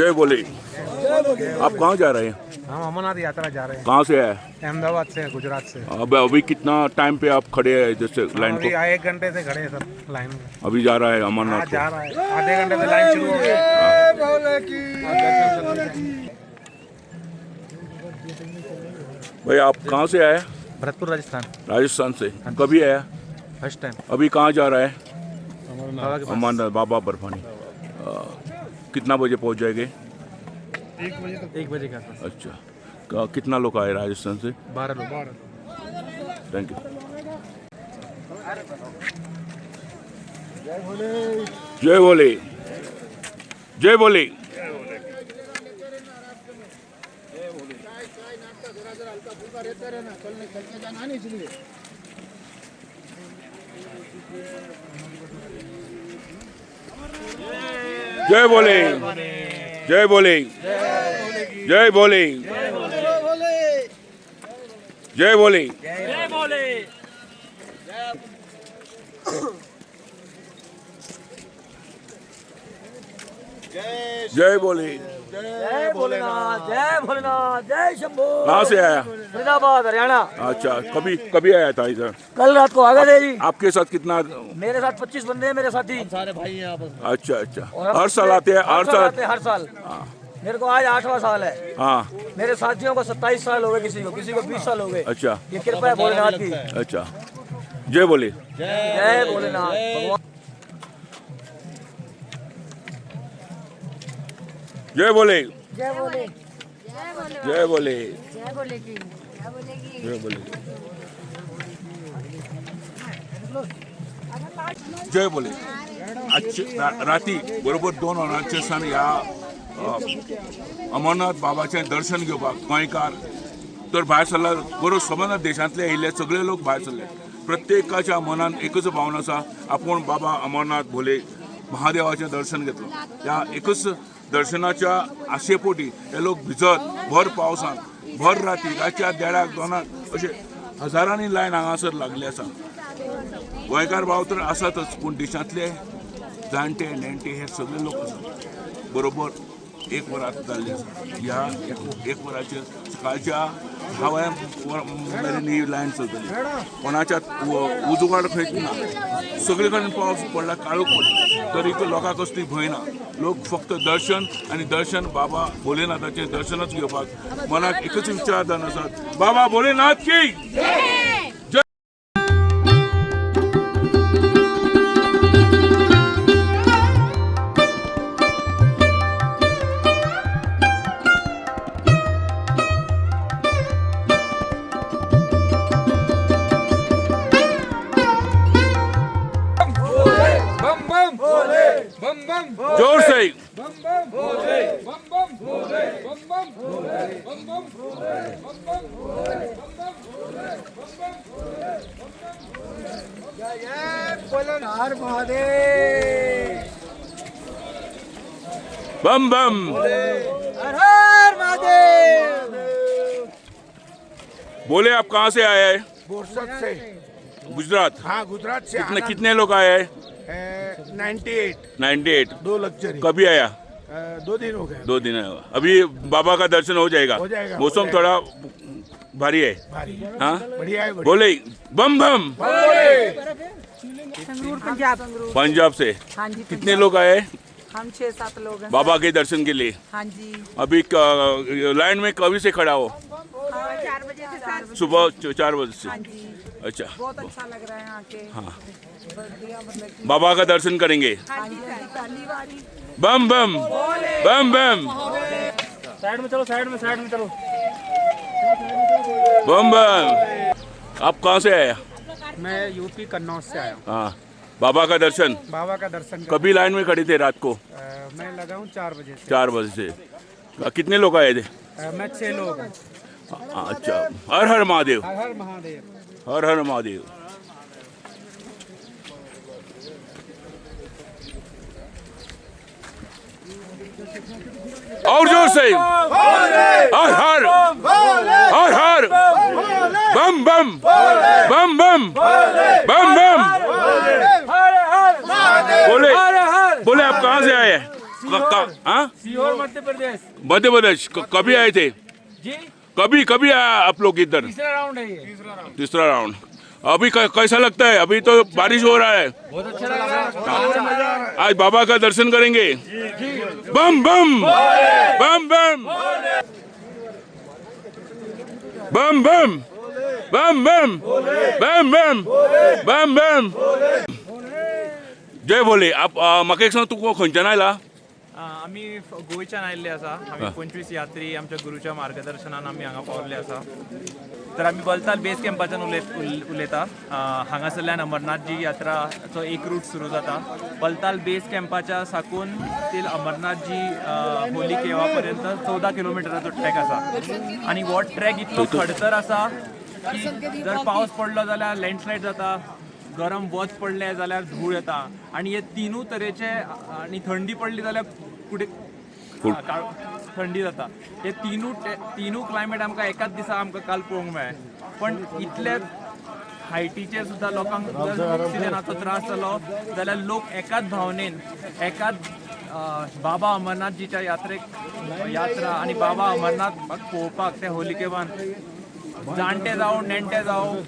जय बोले। आप कहाँ जा रहे हैं? हम अमरनाथ यात्रा जा रहे हैं। कहाँ से आए? अहमदाबाद से, गुजरात से। अब अभी कितना टाइम पे आप खड़े हैं जैसे लाइन अभी को? 1 घंटे से खड़े हैं सर लाइन में। अभी जा रहा है हाँ, अमरनाथ जा को। रहा है, आधे घंटे से लाइन शुरू हो गई। भाई आप कहाँ से आए? भरतपुर, राजस्थान। राजस्थान से। कभी आया? First time. अभी कहाँ जा रहा है? बाबा के पास। अमरनाथ बाबा बर्फानी। कितना बजे पहुँच जाएंगे? 1 बजे के आसपास। अच्छा, कितना लोग आए राजस्थान से? 12 लोग। Thank you. जय बोले, जय बोले। जय बोले, जय बोले, जय बोले, जय बोले, जय बोले। जय भोलेनाथ, जय भोलेनाथ, जय शंभो। कहाँ से आया? फरीदाबाद, हरियाणा। अच्छा, कभी कभी आया था इधर? कल रात को आ गए थे जी। आपके साथ कितना? मेरे साथ 25 बंदे हैं मेरे साथी। अच्छा अच्छा, और हम हर साल आते हैं? हर साल आते हैं, हर साल। मेरे को आज 8वां साल है। हाँ। मेरे साथियों को 27 साल हो गए, किसी को 20 साल हो गए। अच्छा। ये कृपा है भोलेनाथ की। अच्छा, जय बोले, जय भोलेनाथ भगवान। जय बोले, जय बोले, जय बोले, जय बोले की, जय बोले की। जय बोले, जय बोले। आजचे राती बरोबर 2 वरांचेर सावन ह्या अमरनाथ बाबाचें दर्शन घेवपाक गोंयकार तर भायर सरला, बरोबर सबंद देशांतले येयल्ले सगळे लोक भायर सरले। प्रत्येकाच्या मनान एकच भावना आसा, आपूण बाबा अमरनाथ भोले महादेवाचें दर्शन घेतलो। ह्या एकच दर्शनाच्या आशेपोटी हे लोक भिजत भर पावसान भर राती रातच्या देडाक दोनाक अशे हजारांनी लायन हांगासर लागली आसा। गोंयकार भाव तर आसातच, पूण देशांतले जाणटे नेणटे हे सगळे लोक आसात। बरोबर 1 वर आतां जाल्लें आसा। ह्या 1 वराचेर सकाळच्या 10 वरां मेरेन ही लायन चलतली। कोणाच्या उजवाड खंयच ना, सगळे कडेन पावस पडला, काळोख पडला, तरी लोकांक कसली भंय ना। लोक फक्त दर्शन आनी दर्शन बाबा भोलेनाथाचें दर्शनच घेवपाक मनाक एकच विचार जावन आसात, बाबा भोलेनाथ की जय। बम बम भोले, बम बम जोर से। बम बम भोले, बम बम भोले, बम बम भोले, बम बम भोले, बम बम भोले, बम बम भोले, बम बम भोले, बम बम भोले। जय जय भोलेनाथ महादेव। बम बम हर हर महादेव। बोले, आप कहाँ से आए हैं? बोरसद से। गुजरात? हाँ, गुजरात से। कितने कितने लोग आए हैं? 98। 98। 2 लग्जरी। कभी आया? 2 दिन हो गए। 2 दिन आया। अभी बाबा का दर्शन हो जाएगा? हो जाएगा, हो मौसम जाएगा। थोड़ा भारी है। भारी। हाँ, बढ़िया है, बढ़िया। बोले बम बम। संगरूर, पंजाब। पंजाब से। हाँ जी। कितने लोग आए? हम 6-7 लोग हैं। बाबा के दर्शन के लिए? हाँ जी। अभी लाइन में कभी से खड़ा हो? 4 बजे से सर। सुबह 4 बजे से। हाँ जी। अच्छा, बहुत अच्छा लग रहा है आके। हाँ। बढ़िया, मतलब कि- बाबा का दर्शन करेंगे। हाँ जी, पहली बारी। बम बम बम बम साइड में चलो, साइड में, साइड में चलो। बम बम। आप कहाँ से आए? मैं यूपी कन्नौज से आया हूँ। हाँ, बाबा का दर्शन। बाबा का दर्शन कभी लाइन में खड़े थे रात को? मैं लगा हूँ 4 बजे से। 4 बजे से। कितने लोग आए थे? मैं 6 लोग हैं। अच्छा, हर हर महादेव। हर हर महादेव। हर हर महादेव। और जोर से हर हर हर हर बम बम बम बम बम बम। बोले बोले, आप कहाँ से आए हैं? हाँ, सीहोर, मध्य प्रदेश। मध्य प्रदेश। कभी आए थे? जी। कभी कभी आया आप लोग इधर? तीसरा राउंड है ये। तीसरा राउंड। अभी कैसा लगता है? अभी तो बारिश हो रहा है। बहुत अच्छा लग रहा है। आज बाबा का दर्शन करेंगे। बम बम बम बम बम बम बम बम बम बम बम बम। जय भोले। आप म्हाका एक सांग, तूं खंयच्यान आयला? आमी गोंयच्यान आयिल्ले आसा। आमी 25 यात्री आमच्या गुरूच्या मार्गदर्शनान आमी हांगा पावल्ले आसा। तर आमी बलताल बेस कॅम्पाच्यान उलयता। हांगासरल्यान अमरनाथजी यात्राचो एक रूट सुरू जाता। बलताल बेस कॅम्पाच्या साकून तील अमरनाथजी होली केवा पर्यंत 14 किलोमिटराचो ट्रॅक आसा आनी हो ट्रॅक इतलो खडतर आसा की जर पावस पडलो जाल्यार लँडस्लायड जाता, गरम वत पडलें जाल्यार धूळ येता आनी हे तिनूय तरेचे, आनी थंडी पडली जाल्यार कुडे थंडी जाता। हे तिनूय क्लायमेट आमकां एकाच दिसा आमकां काल पळोवंक मेळ्ळें। पण इतले हायटीचेर सुद्दां लोकांक जर ऑक्सिजनाचो त्रास जालो जाल्यार लोक एकाच भावनेन एकाच बाबा अमरनाथजीच्या यात्रा आनी बाबा अमरनाथ पळोवपाक त्या होलिकेवान जाणटे जावं नेणटे जावं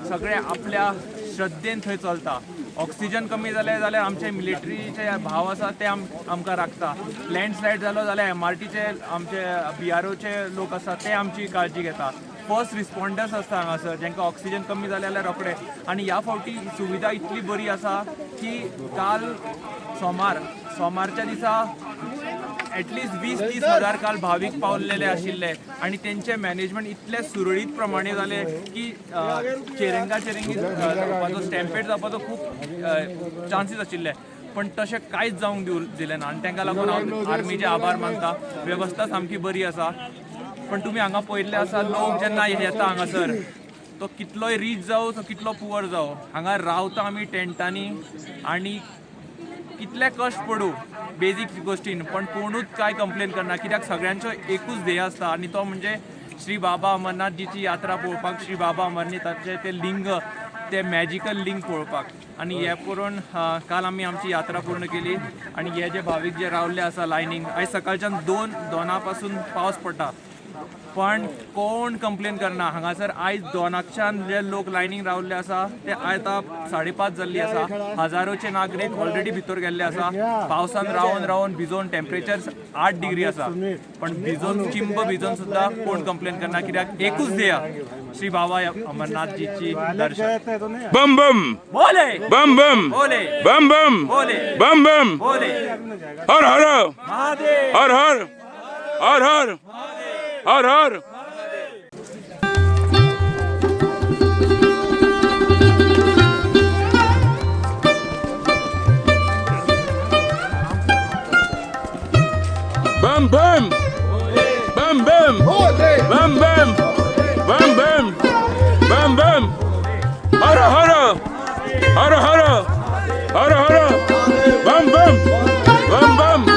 सगळे आपल्या श्रद्धेन थंय चलता। ऑक्सिजन कमी जालें जाल्यार आमचे मिलिटरीचे भाव आसा ते आमकां राखता। लँडस्लायड जालो जाल्यार एमआरटीचे आमचे बीआरओचे लोक आसा ते आमची काळजी घेता। फर्स्ट रिस्पॉन्डर्स आसता हांगासर जांकां ऑक्सिजन कमी जालें जाल्यार रोखडे। आनी ह्या फावटी सुविधा इतली बरी आसा की काल सोमारच्या दिसा एटलिस्ट 20-30 हजार काल भावीक पावलेले आशिल्ले आनी तेंचे मॅनेजमेंट इतले सुरळीत प्रमाणे जालें की चेरंगा चेरंगी जावपाचो, स्टॅम्पेड जावपाचो खूब चान्सीस आशिल्ले, पण तशें कांयच जावंक दिलें ना आनी तांकां लागून हांव आर्मीचे आभार मानता। वेवस्था सामकी बरी आसा। पण तुमी हांगा पळयल्लें आसा, लोक जेन्ना येता हांगासर तो कितलोय रीच जावं, तो कितलो पुवर जावं, हांगा रावता आमी टेंटांनी आनी कितले कश्ट पडूं बेजीक गोश्टीन, पण कोणूच कांय कंप्लेन करना, कित्याक सगळ्यांचो एकूच ध्येय आसता आनी तो म्हणजे श्री बाबा अमरनाथजीची यात्रा पळोवपाक, श्री बाबा अमरनाथाचें तें लिंग, ते मॅजिकल लिंग पळोवपाक। आनी हें पळोवन काल आमी आमची यात्रा पूर्ण केली आनी हे जे भावीक जे रावल्ले आसा लायनीक, आयज सकाळच्यान 2 पासून पावस पडटा पण कोण कंप्लेन करना। हांगासर आयज 2 जे लोक लायनीक रावल्ले आसा ते आतां 5:30 जाल्ली आसा। हजारोचे नागरीक ऑलरेडी भितर गेल्ले आसा। पावसान रावन रावन भिजोवन टेम्परेचर 8 डिग्री आसा, पण भिजोवन चिंब भिजोवन सुद्दां कोण कंप्लेन करना, कित्याक एकूच ध्येय श्री बाबा अमरनाथजीची दर्शन। बम बम भोले बम बम भोले बम बम भोले बम बम भोले। हर हर महादेव हर हर हर हर हर हर। बम बम बम बम बम बम बम बम बम बम। हर हर हर हर हर हर बम बम बम बम।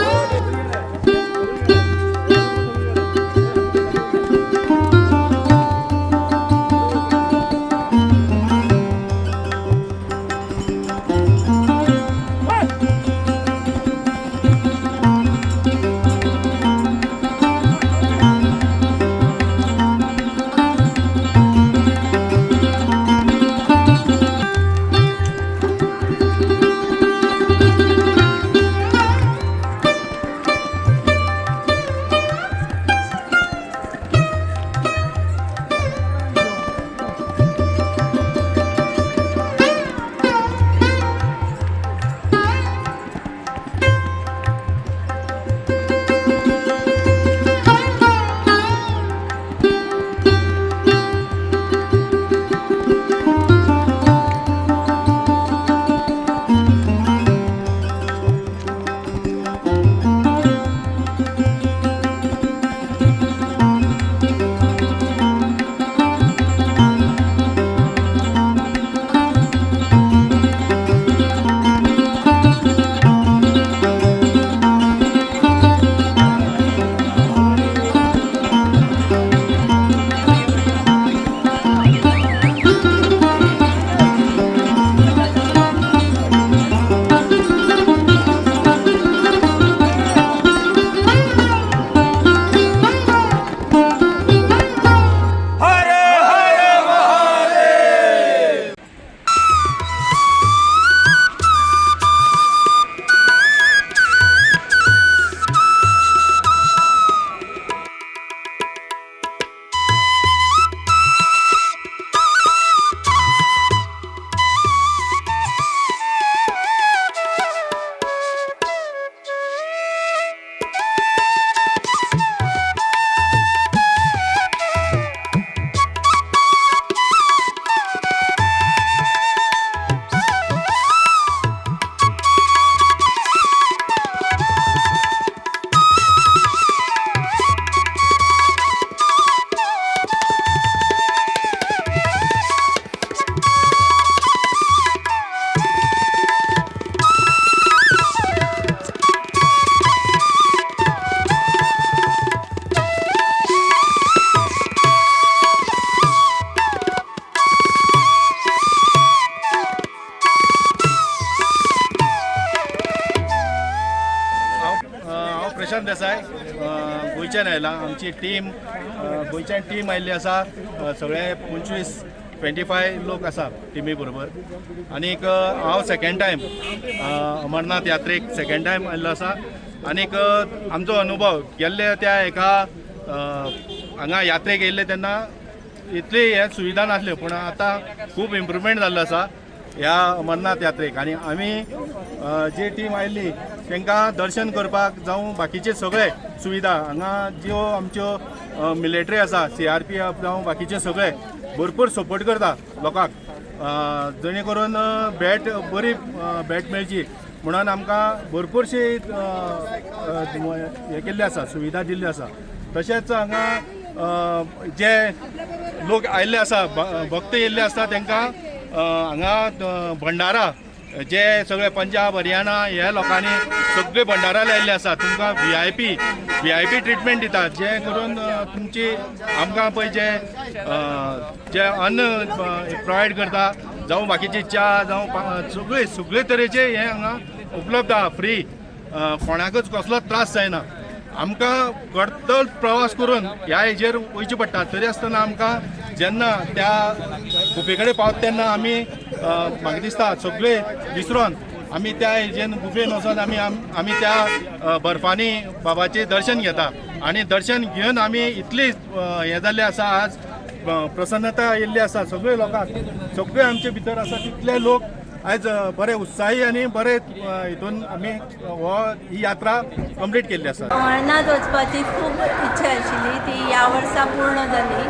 देसाय, गोंयच्यान आयला. आमची टीम गोंयच्यान टीम आयिल्ली आसा. सगळे 25 लोक आसा टिमी बरोबर. आनीक हांव सेकेंड टायम अमरनाथ यात्रेक सेकेंड टायम आयिल्लो आसा. आनीक आमचो अनुभव गेल्ले त्या एका हांगा यात्रेक येयल्ले तेन्ना इतली हे सुविधा नासल्यो, पूण आतां खूब इम्प्रुवमेंट जाल्लो आसा ह्या अमरनाथ यात्रेक. आनी आमी जी टीम आयिल्ली तांकां दर्शन करपाक जावं बाकीचे सगळे सुविधा हांगा ज्यो आमच्यो मिलिटरी आसा, CRPF जावं बाकीचे सगळे भरपूर सपोर्ट करता लोकांक, जेणे करून भेट बरी भेट मेळची म्हणून आमकां भरपूरशी हें केल्ली आसा, सुविधा दिल्ली आसा. तशेंच हांगा जे लोक आयिल्ले आसा, भक्त येयल्ले आसा, तांकां हांगा भंडारा जे सगळे पंजाब, हरियाणा ह्या लोकांनी सगळे भंडारा लायिल्ले आसा. तुमकां VIP treatment दितात, जे करून तुमची आमकां पळय जे जे अन्न प्रोवायड करता, जावं बाकीची च्या जावं सगळे सगळे तरेचे हे हांगा उपलब्ध आहा फ्री. कोणाकच कसलोच त्रास जायना. आमकां कडतल प्रवास करून ह्या हेजेर वयचें पडटा, तरी आसतना आमकां जेन्ना त्या गुफे कडेन पावता तेन्ना आमी म्हाका दिसता सगळे विसरोन आमी त्या हेजेन गुफेन वचोन आमी आमी त्या बर्फांनी बाबाचें दर्शन घेता. आनी दर्शन घेवन आमी इतली हें जाल्लें आसा, आज प्रसन्नता येयल्ली आसा सगळे लोकांक, सगळे आमचे भितर आसा तितले लोक आयज बरे उत्साही आनी बरे हितून आमी हो ही यात्रा कंप्लीट केल्ली आसा. अमरनाथ वचपाची खूब इच्छा आशिल्ली, ती ह्या वर्सा पूर्ण जाली.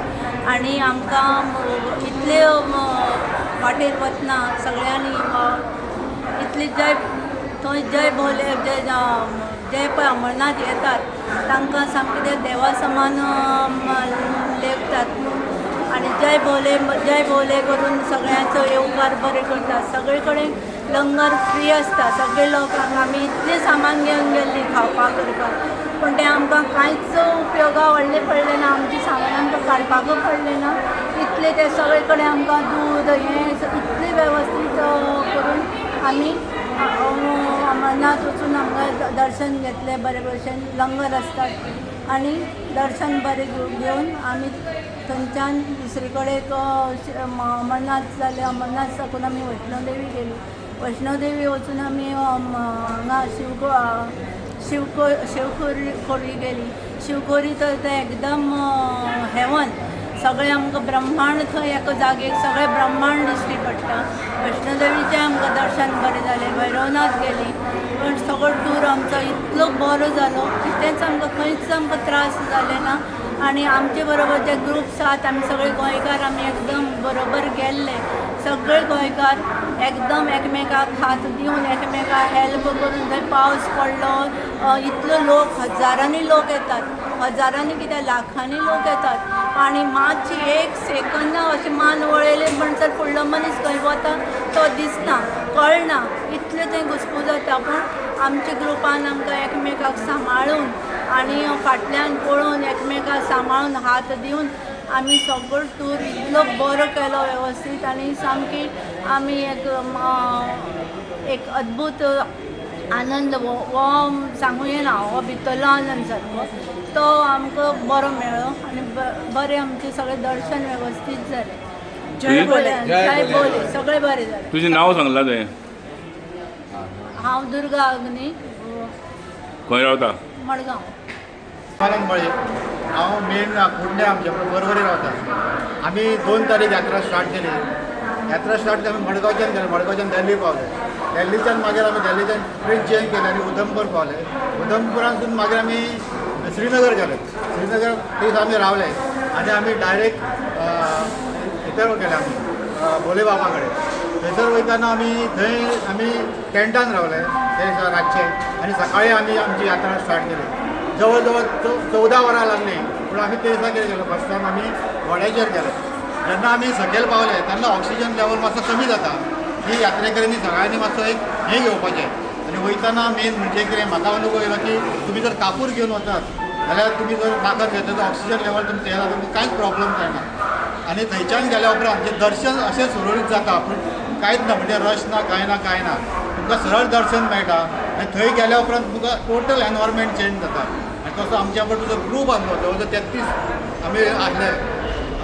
आनी आमकां इतले वाटेर वतना सगळ्यांनी इतली जय थंय जय भोले जय जे पळय अमरनाथ येतात तांकां सामकें ते देवा समान लेखतात आनी जय भोले जय भोले करून सगळ्यांचो येवकार बरें करतात. सगळे कडेन लंगर फ्री आसता. सगळे लोकांक आमी इतलें सामान घेवन गेल्लीं खावपाक करपाक, पूण तें आमकां कांयच उपयोगा व्हडलें पडलें ना. आमचें सामान आमकां काडपाकूय पडलें ना. इतलें तें सगळे कडेन आमकां दूद हें इतलें वेवस्थीत करून आमी अमरनाथ वचून आमकां दर्शन घेतलें बरे भशेन. लंगर आसतात आनी दर्शन बरें घेवन आमी थंयच्यान दुसरे कडेन अमरनाथ जालें. अमरनाथ साकून आमी वैष्णोदेवी गेली. वैष्णोदेवी वचून आमी हांगा शिवखोरी गेली. शिवखोरी तर तें एकदम हेवन, सगळें आमकां ब्रह्मांड थंय एका जागेक सगळें ब्रह्मांड दिश्टी पडटा. वैष्णोदेवीचें आमकां दर्शन बरें जालें. भैरवनाथ गेली. पण सगळो टूर आमचो इतलो बरो जालो कितेंच आमकां खंयच आमकां त्रास जाले ना. आनी आमचे बरोबर जे ग्रुप्स आसात आमी सगळे गोंयकार आमी एकदम बरोबर गेल्ले. सगळे गोंयकार एकदम एकमेकाक हात दिवन एकमेकाक हेल्प करून थंय पावस पडलो इतलो लोक, हजारांनी लोक येतात, हजारांनी कित्याक लाखांनी लोक येतात. आनी मातशी एक सेकंद अशें मान वळयलें म्हणसर फुडलो मनीस खंय वता तो दिसना, कळना, इतलें थंय घुस्पू जाता. पूण आमच्या ग्रुपान आमकां एकमेकाक सांबाळून आनी फाटल्यान पळोवन एकमेकाक सांबाळून हात दिवन आमी सगळो टूर इतलो बरो केलो वेवस्थीत. आनी सामकी आमी एक एक अद्भूत आनंद हो सांगूं येना, हो भितरलो आनंद सारको तो आमकां बरो मेळ्ळो आनी बरें आमचें सगळें दर्शन वेवस्थीत जालें. जय भोले, जय भोले, सगळें बरें जालें. तुजें नांव सांगलां तुवें? हांव दुर्गा अग्नी. खंय रावता? मडगांव. मळे. हांव मेन कुडणे आमच्या बरोबरी रावता. आमी 2 तारीख यात्रा स्टार्ट केली. यात्रा स्टार्ट केली आमी मडगांवच्यान गेले. मडगांवच्यान दिल्ली पावले. दिल्लीच्यान मागीर आमी दिल्लीच्यान ट्रेन चेंज केली आनी उधमपूर पावले. उधमपुरांतसून मागीर आमी श्रीनगर गेले. श्रीनगर थंय आमी रावले आनी आमी डायरेक्ट भितर गेले आमी भोले बाबा कडेन. थंयसर वयताना आमी थंय आमी टेंटान रावले ते रातचे आनी सकाळी आमी आमची यात्रा स्टार्ट केली. जवळ जवळ 14 वरां लागली, पूण आमी ते दिसा कितें केलो, फर्स्ट टायम आमी घोड्याचेर गेले. जेन्ना आमी सकयल पावले तेन्ना ऑक्सिजन लेवल मातसो कमी जाता. ही यात्रेकऱ्यांनी सगळ्यांनी मातसो एक हें घेवपाचें. आनी वयतना मेन म्हणजे कितें म्हाका अनुभव येयलो की तुमी जर कापूर घेवन वतात जाल्यार तुमी जर नाकात घेतले तर ऑक्सिजन लेवल तुमचें हें जाता, तुमकां कांयच प्रॉब्लम जायना. आनी थंयच्यान गेल्या उपरांत जें दर्शन अशें सुरळीत जाता, पूण कांयच ना, म्हणजे रश ना, कांय ना, कांय ना, तुमकां सरळ दर्शन मेळटा. आनी थंय गेल्या उपरांत तुमकां टोटल एनवायरमेंट चेंज जाता. आनी तसो आमच्या बरोबर जो ग्रूप आसलो जवळ जवळ 33 आमी आसले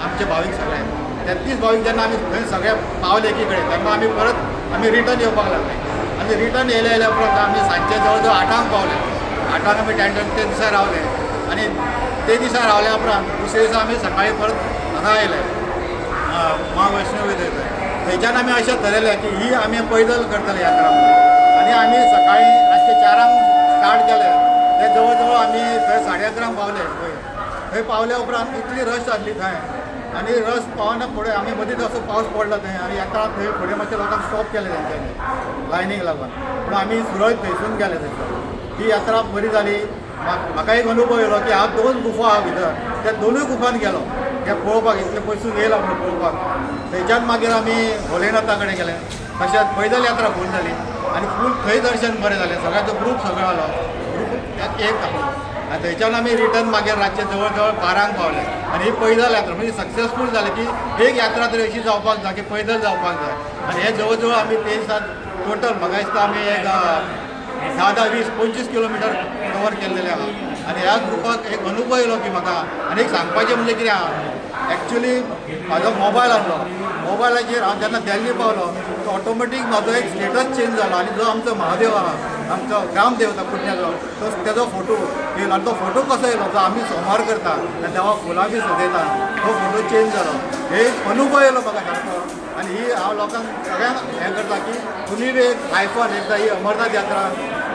आमचे भावीक सगळे 33 भावीक जेन्ना आमी थंय सगळे पावले एकी कडेन तेन्ना आमी परत आमी रिटर्न येवपाक लागले आनी रिटर्न येयले येयल्या उपरांत आमी सांजचे जवळ जवळ 8ांक पावले. 8ांक आमी टेंटान ते दिसा रावले आनी ते दिसा रावल्या उपरांत दुसरे दिसा आमी सकाळी परत हांगा आयले मा वैष्णवी देवी. थंयच्यान आमी अशें थरयलें की ही आमी पैदल करतले यात्रा म्हणून आनी आमी सकाळी रातचे 4ांक स्टार्ट केलें ते जवळ जवळ आमी थंय 11:30 पावले. थंय पावल्या उपरांत इतली रश आसली थंय आनी रश पावना फुडें आमी मदींच असो पावस पडलो थंय आनी येता थंय फुडें मातशें लोकांक स्टॉप केलें तेंच्यांनी लायनीक लागून, पूण आमी सुरळीत थंयसून गेले. थंयसर ती यात्रा बरी जाली. म्हाका एक अनुभव येयलो की हांव 2 गुफा आहा भितर, त्या 2 गुफान गेलो त्या पळोवपाक, इतले पयसून येयला म्हणून पळोवपाक. थंयच्यान मागीर आमी भोलेनाथा कडेन गेले. तशेंच पैदल यात्रा फूल जाली आनी फूल थंय दर्शन बरें जालें. सगळ्यांचो ग्रूप सगळो आलो, ग्रूप एक आसलो आनी थंयच्यान आमी रिटर्न मागीर रातचे जवळ जवळ 12ांक पावले. आनी ही पैदल यात्रा म्हणजे सक्सेसफूल जाली की एक यात्रा तरी अशी जावपाक जाय की पैदल जावपाक जाय. आनी हे जवळ जवळ आमी ते दिसा टोटल म्हाका दिसता आमी एक 10, 10, 20, 25 किलोमिटर कवर केल्लेले आहा. आनी ह्या ग्रुपाक एक अनुभव येयलो की म्हाका आनी एक सांगपाचें म्हणजे कितें आहा, एक्चुली म्हाजो मोबायल आसलो, मोबायलाचेर हांव जेन्ना दिल्ली पावलो तो ऑटोमॅटीक म्हाजो एक स्टेटस चेंज जालो आनी जो आमचो महादेव आहा, आमचो ग्रामदेवता कुडण्याचो, तो तेजो फोटो येयलो आनी तो फोटो कसो येयलो जो आमी सोमार करता आनी देवाक फुलां बी सजयता तो फोटो चेंज जालो. हे एक अनुभव येयलो म्हाका सारको. आनी ही हांव लोकांक सगळ्यांक हें करता की तुमी बी एक लायफान एकदां ही अमरनाथ यात्रा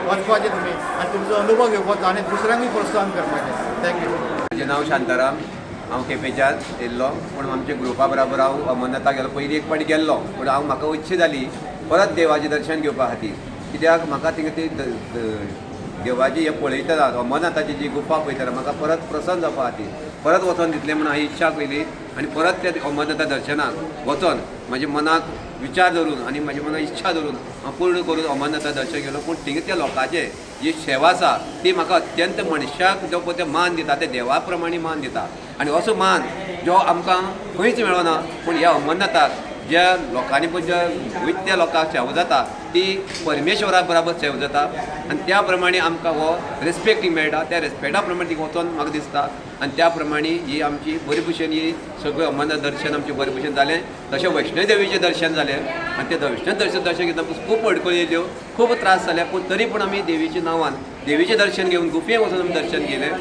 वचपाची तुमी आनी तुमचो अनुभव घेवपाचो आनी दुसऱ्यांकूय प्रोत्साहन करपाचें. Thank you. म्हजें नांव शांताराम, हांव केपेंच्यान येयल्लो, पूण आमच्या ग्रुपा बराबर हांव अमरनाथाक गेलो. पयलीं एक फावटी गेल्लो, पूण हांव म्हाका इच्छा जाली परत देवाचें दर्शन घेवपा खातीर, कित्याक म्हाका थिंगा ती देवाची हें पळयतना अमरनाथाची जी गुफा पळयतना म्हाका परत प्रसन्न जावपा खातीर परत वचोन दितलें म्हूण हांवें इच्छा केली आनी परत त्या अमरनाथा दर्शनाक वचोन म्हज्या मनाक विचार धरून आनी म्हज्या मनाक इच्छा धरून हांव पूर्ण करून अमरनाथा दर्शन गेलो. पूण थिंगा त्या लोकांचे जी सेवा आसा ती म्हाका अत्यंत मनशाक जो पळय ते मान दिता ते देवा प्रमाणे मान दिता आनी असो मान जो आमकां खंयच मेळना. पूण ह्या अमरनाथाक ज्या लोकांनी पळय ज्या वयता त्या लोकांक सेवा जाता ती परमेश्वरा बराबर सेवा जाता आनी त्या प्रमाणे आमकां हो रेस्पेक्ट मेळटा. त्या रेस्पेक्टा प्रमाणे ती वचोन म्हाका दिसता आनी त्या प्रमाणे ही आमची बरे भशेन ही सगळें अमरनाथ दर्शन आमचें बरे भशेन जालें. तशें वैष्णव देवीचें दर्शन जालें आनी तें वैष्णव दर्शन घेतना खूब अडखळी येयल्यो, खूब त्रास जाले, पूण तरी पूण आमी देवीच्या नांवान देवीचें दर्शन घेवन गुफेक वचून आमी दर्शन घेयलें,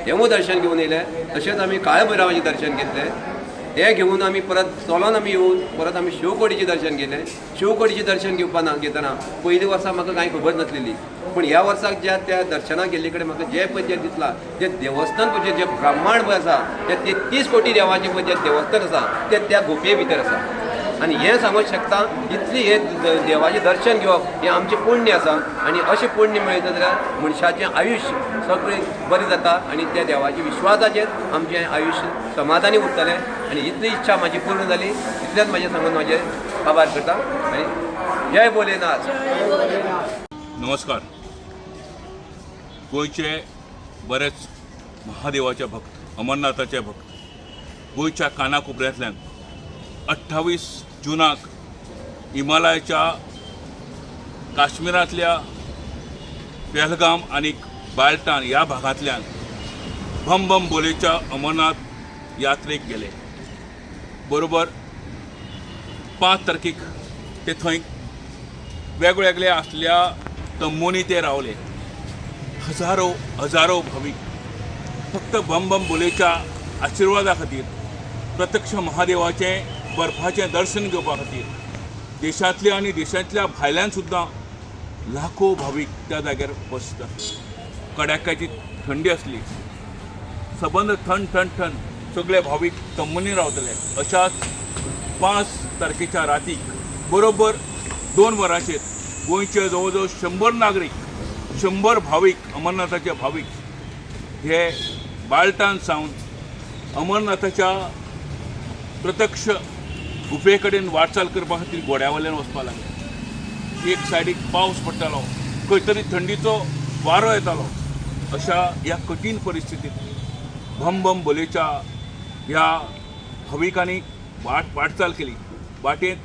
तेवूय दर्शन घेवन येयले. तशेंच आमी काळभैरवाचें दर्शन घेतलें, ते घेवन आमी परत चलोन आमी येवन परत आमी शिवकोडीचें दर्शन घेतलें. शिवकोडीचें दर्शन घेवपाना घेतना पयलीं वर्सा म्हाका कांय खबर नासलेली, पूण ह्या वर्साक ज्या त्या दर्शनाक गेल्ले कडेन म्हाका जें पळय जें दिसलां जें देवस्थान पळय जें ब्रह्मांड पळय आसा ते 33 कोटी देवाचें पळय जें देवस्थान आसा तें त्या गुफे भितर आसा. आनी हें सांगूंक शकता इतली हें देवाचें दर्शन घेवप हें आमचें पुण्य आसा आनी अशें पुण्य मेळयता जाल्यार मनशाचें आयुश्य सगळें बरें जाता आनी त्या देवाच्या विश्वासाचेर आमचें आयुश्य समाधानी उरतलें. आनी इतली इच्छा म्हाजी पूर्ण जाली इतलेंच म्हाजें सांगून म्हाजें काबार करता आनी जय भोलेनाथ. नमस्कार. गोंयचे बरेच महादेवाचे भक्त, अमरनाथाचे भक्त गोंयच्या कानाकोपऱ्यांतल्यान 28 जुनाक हिमालयाच्या काश्मीरांतल्या पेहलगाम आनी बालटान ह्या भागांतल्यान बम बम बोलेच्या अमरनाथ यात्रेक गेले. बरोबर 5 तारखेक ते थंय वेगवेगळे आसल्या तंबूंनी ते रावले. हजारो हजारो भावीक फक्त बम बम बोलेच्या आशिर्वादा खातीर, प्रत्यक्ष महादेवाचें बर्फाचें दर्शन घेवपा खातीर देशांतल्या आनी देशांतल्या भायल्यान सुद्दां लाखो भावीक त्या जाग्यार बसतात. कडाक्याची थंडी आसली, सबंद थंड थंड थंड सगळे भावीक तंबूंनी रावतले. अशाच 5 तारखेच्या रातीक बरोबर 2 वरांचेर गोंयचे जवळ जवळ 100 नागरीक, 100 भावीक, अमरनाथाचे भावीक हे बालटान सावन अमरनाथाच्या प्रत्यक्ष गुफे कडेन वाटचाल करपा खातीर घोड्या वयल्यान वचपाक लागले. एक सायडीक पावस पडटालो, खंय तरी थंडीचो वारो येतालो. अशा ह्या कठीण परिस्थितीत बम बम बोलेच्या ह्या भाविकांनी वाटचाल केली. वाटेंत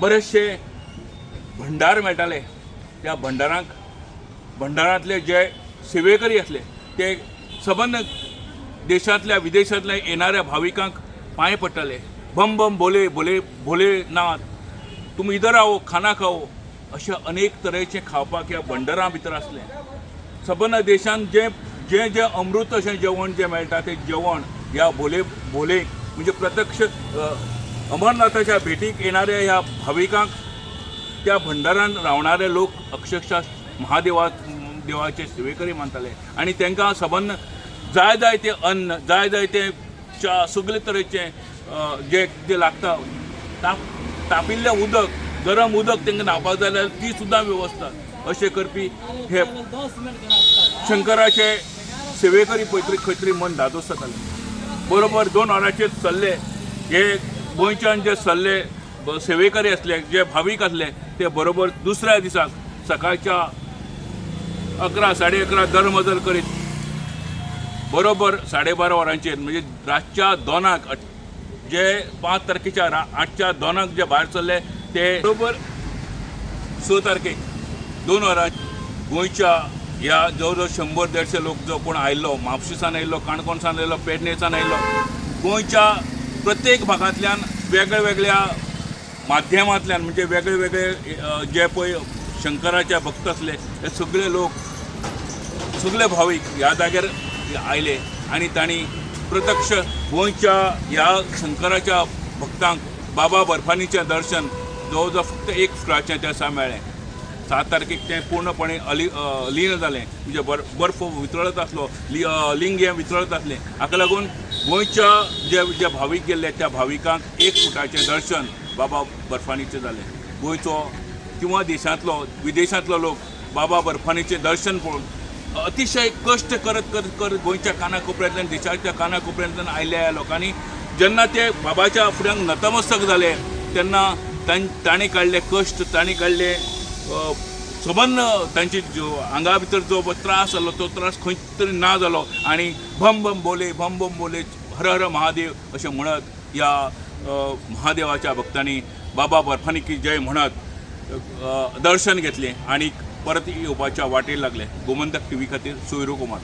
बरेचशे भंडार मेळटाले. त्या भंडारांतले जे सेवेकरी आसले ते सबंद देशांतल्या विदेशांतल्या येणाऱ्या भाविकांक पांय पडटाले. बम बम भोले भोले भोलेनाथ, तुमी इधर आओ, खाना खाओ, अशें अनेक तरेचें खावपाक ह्या भंडारा भितर आसलें. सबंद देशांत जें जें जें अमृत अशें जेवण जें मेळटा तें जेवण ह्या भोले भोले म्हणजे प्रत्यक्ष अमरनाथाच्या भेटीक येणाऱ्या ह्या भाविकांक त्या भंडारान रावणारे लोक अक्षरशः महादेवा देवाचे सेवेकरी मानताले आनी तांकां सबंद जाय जाय तें अन्न, जाय जाय तें च्या, सगळे तरेचें जें कितें लागता, तापिल्लें उदक, गरम उदक तांकां न्हांवपाक जाय जाल्यार ती सुद्दां वेवस्था अशें करपी हे शंकराचे सेवेकरी पळय खंय तरी मन धादोस जातालें. बरोबर 2 वरांचेर सल्ले हे गोंयच्यान जे सल्ले सेवेकरी आसले, जे भावीक आसले ते बरोबर दुसऱ्या दिसाक सकाळच्या 11 11:30 दरमजल करीत बरोबर 12:30 वरांचेर म्हणजे रातच्या 2 जे 5 तारखेच्या 8च्या 2 जे भायर सरले ते बरोबर 6 तारखेक 2 वरां गोंयच्या ह्या जवळ जवळ 100-150 लोक जो कोण आयिल्लो, म्हापशेसान आयिल्लो, काणकोणसान आयिल्लो, पेडणेसान आयिल्लो, गोंयच्या प्रत्येक भागांतल्यान वेगळ्या वेगळ्या माध्यमांतल्यान म्हणजे वेगळे वेगळे जे पळय शंकराचे भक्त आसले हे सगळे लोक, सगळे भावीक ह्या जाग्यार आयले आनी तांणी प्रत्यक्ष गोंयच्या ह्या शंकराच्या भक्तांक बाबा बर्फानीचें दर्शन जवळ जवळ फक्त 1 फुटाचें त्या दिसा मेळ्ळें. 7 तारखेक तें पूर्णपणे लीन जालें, म्हणजे बर्फ वितळत आसलो, लिंग हें वितळत आसलें. हाका लागून गोंयच्या जे जे भावीक गेल्ले त्या भाविकांक 1 फुटाचें दर्शन बाबा बर्फानीचें जालें. गोंयचो किंवा देशांतलो विदेशांतलो लोक बाबा बर्फानीचें दर्शन पळोवन अतिशय कश्ट करत करत करत गोंयच्या कानाकोपऱ्यांतल्यान, देशाच्या कानाकोपऱ्यांतल्यान आयिल्ल्या ह्या लोकांनी जेन्ना ते बाबाच्या फुड्यांक नतमस्तक जाले तेन्ना तांणी काडले कश्ट, तांणी काडले सबंद तांची आंगा भितर जो त्रास जालो तो त्रास खंय तरी ना जालो आनी बम बम भोले, बम बम भोले, हर हर महादेव अशें म्हणत ह्या महादेवाच्या भक्तांनी बाबा बर्फानी की जय म्हणत दर्शन घेतलें आनी परत येवपाच्या वाटेर लागले. गोमंतक टीव्ही खातीर सोयरू कुमार.